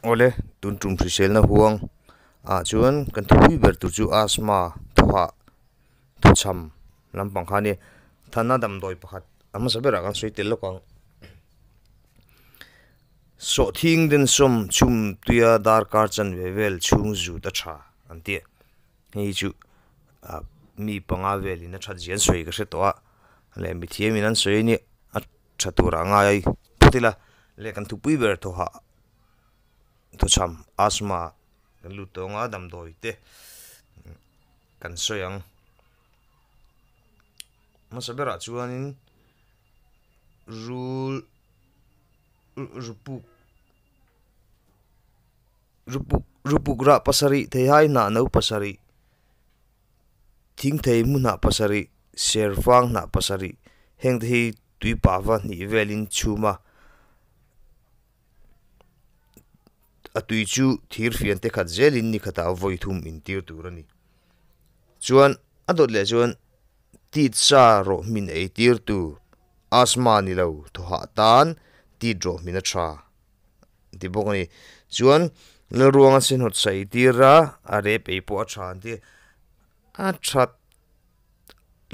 Awle, tun tum hriselna huang ah chuan kan thupui ber tur chu asthma thawhah thawchham lampang kha a ni. Thana damdawi pakhat a hmasa berah kan sawi tel lawk ang. Sawhthing densawm chhum tuia darkar chanve vel chhung zut a tha an ti a, hei chu ah mi panga velin a that zia an sawi ka hre tawh a, leh mithiamin an sawi a nia a tha turah a ngai phawt ila leh kan thupui ber thawhah thawchham asthma kan lut tawh anga damdawi te kan sawi ang hmasa berah chuanin rul. Rupuk rupuk rupuk rah pasarih theihai hnah no pasarih thing thei hmu hnah pasarih serfang hnah pasarih heng te hi tui pava hnih velin chhum a a tui chu thir fian te khat zelin ni khatah vawi thum intir tur a ni chuan a dawt leh chuan titsa rawh hmin ei tir tur. Asthma ni lo thawhah tan tit rawh hmin a tha an ti bawk a ni. Chuan Lalruanga senhawt saih tir a, a rep ei pawh a tha an ti. A that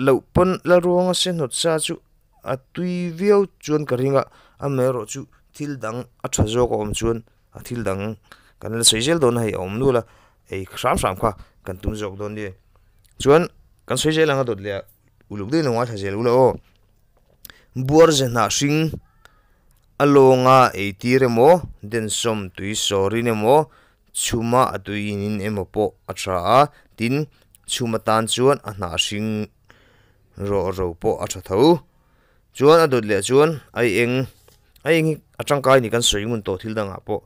loh pawn Lalruanga senhawt sa chu a tui viau chuan ka ring a, amaherawh chu thil dang a tha zawk a awm chuan a thil dang kan la sawi zel dawn a hei a awm nual a, ei hram hram kha kan tum zawk dawn nia. Chuan kan sawi zel ang a dawt leh ah. Uluk deuhin a ngaithla zel ula aw. Buar ze hnah hring a lawnga ei tir emaw, densawm tui sawrin emaw, chhuma a tui in in emaw pawh a tha a, tin chhum atan chuan a hnah hring rawh ro pawh a tha tho. Chuan a dawt leh chuan aieng, aieng hi a tangkai ni kan sawi ngun tawh thil dangah pawh,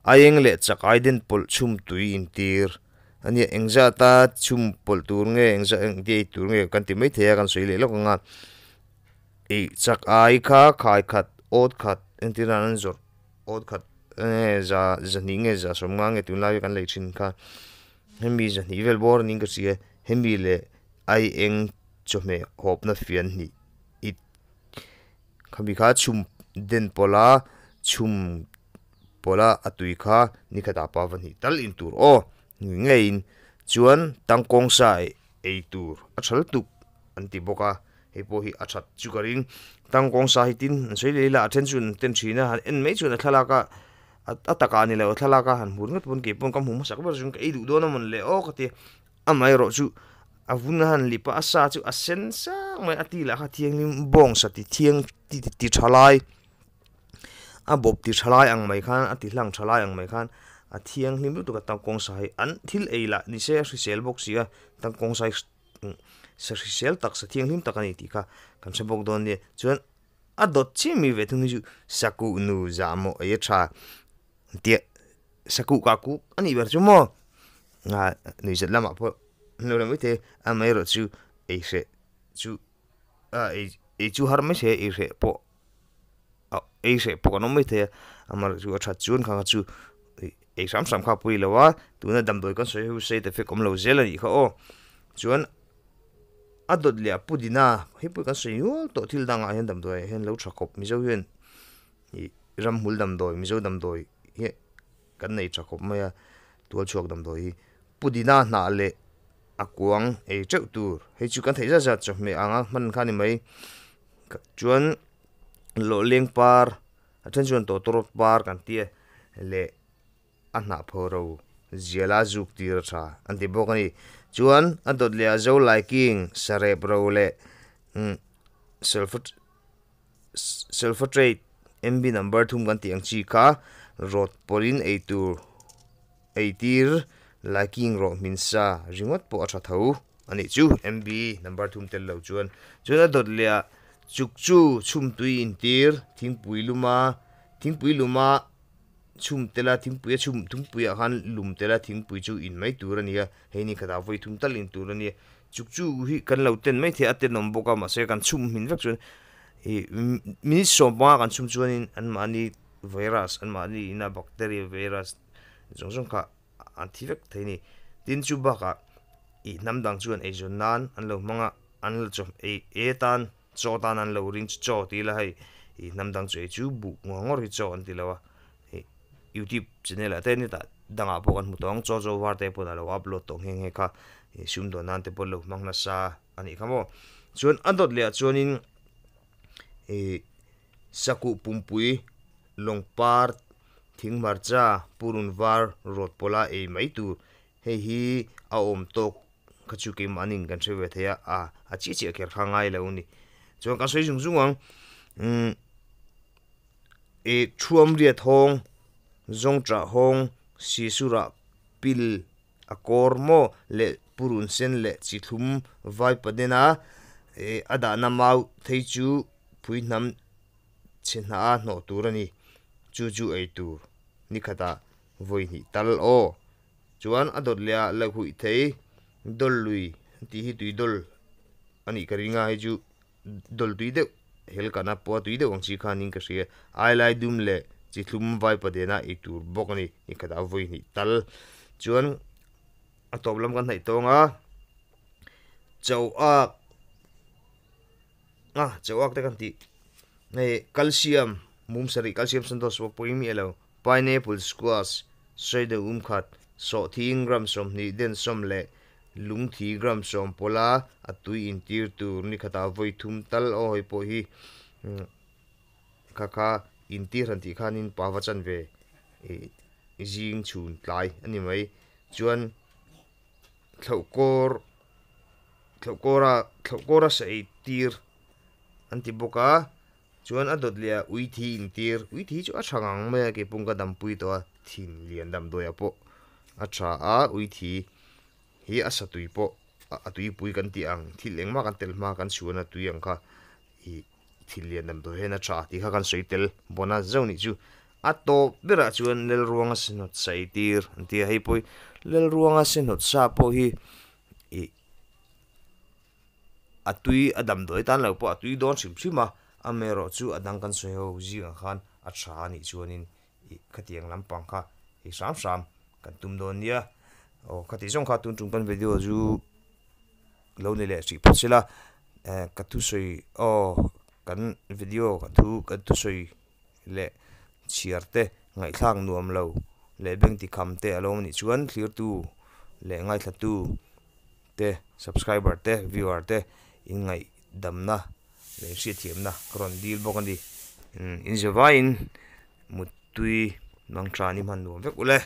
aieng leh chak ai den pawlh chhum tui intir. A nia engzat a chhum pawlh tur nge engzat eng ti ei tur nge kan ti maithei a kan sawi leh lawk ang a ih chak ai kha khai khat awt khat entir nan an zawrh awt khat nge za zahnih nge za sawm nga nge tunlai kan lei thin kha hemi zahnih vel bawr niin ka hria hemi leh ai eng chawhmeh hawpna fian hnih it khami kha chhum den pawlh a chhum. Pawla a tui kha nikhatah pa va hnih tal in tur aw ni ngeiin chuan tangkawng sa ei tur a tha lutuk an ti bawk a hei pawh hi a that chu ka ring tangkawng sa hi tin an sawi leh ila a then chu an ten thin a han en mai chuan a thlalak a a takah a ni lo a thlalak a han hmu ringawt pawn kei pawn ka hmu hmasak ber chuan ka ei duh dawn a mawn le aw ka ti amaherawh chu a vun a han lip a a sa chu a sen sang mai a ti lah kha thianghlim bawng sa ti thiang ti tha lai. A bawp ti tha lai ang mai khan a ti hlang tha lai ang mai khan a thianghlim lutuk a tangkawng sa hi an thil ei lah ni se a hrisel bawk si a tangkawng sa hi sa hrisel tak sa thianghlim tak a ni tih kha kan hre bawk dawn nia chuan a dawt chiah mi ve thung hi chu sakuh nu zah mawh ei a tha tia sakuh kah kuk a nih ber chu maw ah nuihzat lamah pawh an lo la maithei a amaherawh chu ei hreh chu ah ei ei chu har mai se ei hreh pawh. Ei hreh pawh kan awm mai thei a amaherawh chu a that chuan kha chu ei hram hram kha a pawi lo a tuna damdawi kan sawi ho side effect awm lo zel a nih kha aw chuan a dawt leh a pudina hei pawh kan sawi nual tawh thil dangah hian damdawi ah hian lo tha khawp mizo hian ih ramhmul damdawi mizo damdawi hi kan nei tha khawp mai a tual chhuak damdawi hi pudina hnah leh a kuang ei teuh tur hei chu kan theih zat zat chawhmeh anga hman kha a ni mai. Chuan lawhleng par a then chuan tawtawrawt par kan tia leh a hnah pho ro ziala zuk tir a tha an ti bawk a ni. Chuan a dawt leh a zo laiking sarep ro leh sulfatrate MB number thum kan tih ang chi kha rawt pawlhin ei tur ei tir laiking rawh hmin sa ringawt pawh a tha tho. A nih chu MB number thum tel lo chuan chuan a dawt leh ah chuk chu chhum tui intir thingpui luma thingpui luma chhum tel a thingpui a chhum thingpui ah khan lum tel a thingpui chu in mai tur a ni a hei ni khatah vawi thum tal in tur a ni a chuk chu hi kan lo ten mai thei a tenawm bawk a mahse kan chhum hmin vek chuan ih minute sawm panga kan chhum chuanin anmahni virus anmahni ina bacteria virus zawng zawng kha. an thi vek thei a ni. Tin chu bakah ih hnam dang chuan eizawn nan an lo hmang a, an la chaw ei e tan chaw tan an lo ring chu chaw ti ila hei ih hnam dang chu ei chu buh ngawr ngawr hi chaw an ti lo a ih Youtube channel ah te ni tah dangah pawh kan hmu tawh ang chaw chaw var te pawn a lo upload tawh nghe nghe kha ih sumdawn nan te pawh an lo hmang nasa a nih kha maw chuan a dawt leh ah chuanin ih sakuh pumpui lawng par thing hmarcha purun var rawt pawla ei mai tur hei hi a awm tawk kha chu keimahni kan hre ve thei a a a chiah chiah kher kha ngai lo a ni chuan kan sawi zung zung ang umm ih thuam riat hawng zawng tah hawng sisura pil a kawr maw leh purun sen leh chi thlum vai padena ih a dahna mau thei chu phui hnam chhe hnah a hnawh tur a ni chu chu ei tur ni khatah vawi hnih tal aw. Chuan a dawt leh ah leh huih thei dawl lui tih hi tui dawl a nih ka ring a hei chu dawl tui deuh hel kana pawh a tui deuh ang chi khanin ka hria ai lai dum leh chi thlum vai paden a ei tur bawk a ni ni khatah vawi hnih tal chuan a tawp lam kan hnaih tawng a chauh ak a chauh ak te kan tih hei calcium mum sarih calcium santosh pawh pawimawh lo. Pineapple squash, sawi deuh um khat, sawhthing gram 20 den sawm leh lungthi gram 10 pawla a tui intir tur ni khatah vawi thum tal aw hawi pawh hi kha kha intir han tih khanin pava chanve zing chhun tlai a ni mai. Chuan thlauhkawr thlauhkawra thlauhkawra sa eitir an ti bawk a. Chuan a dawt leh a ui thi intir, ui thi chu a tha ngang mai a, keipawng ka dampui tawh a, thin lian damdawiah pawh a tha a, ui thi hi a sa tui pawh a tuipui kan tih ang, thil engmah kan tel hma kan chhuan a tui ang kha ih thil lian damdawi hian a tha tih kha kan sawi tel bawn a zauh nih chu. A tawp berah chuan Lalruanga Synod saitir an ti a, hei pawh hi Lalruanga Synod sa pawh hi ih. A tui a damdawi tan lo pawh a tui dawn hrim hrim a, amaherawh chu a dang kan sawi ho zingah khan a tha a nih chuanin ih khatiang lampang kha hei hram hram kan tum dawn nia. Aw khati zawng kha tun tum kan video chu lo ni leh hrih phawt sela eh ka thusawi aw kan video ka thu kan thusawi leh chhiar te ngaihthlak nuam lo leh beng tikham te a lo awm anih chuan thlirtu leh ngaithlatu te subscriber te viewer te in ngaihdamna leh hriatthiamna ka rawn dil bawk a ni in zavaiin muttui mangtha ni hman nuam vek ule.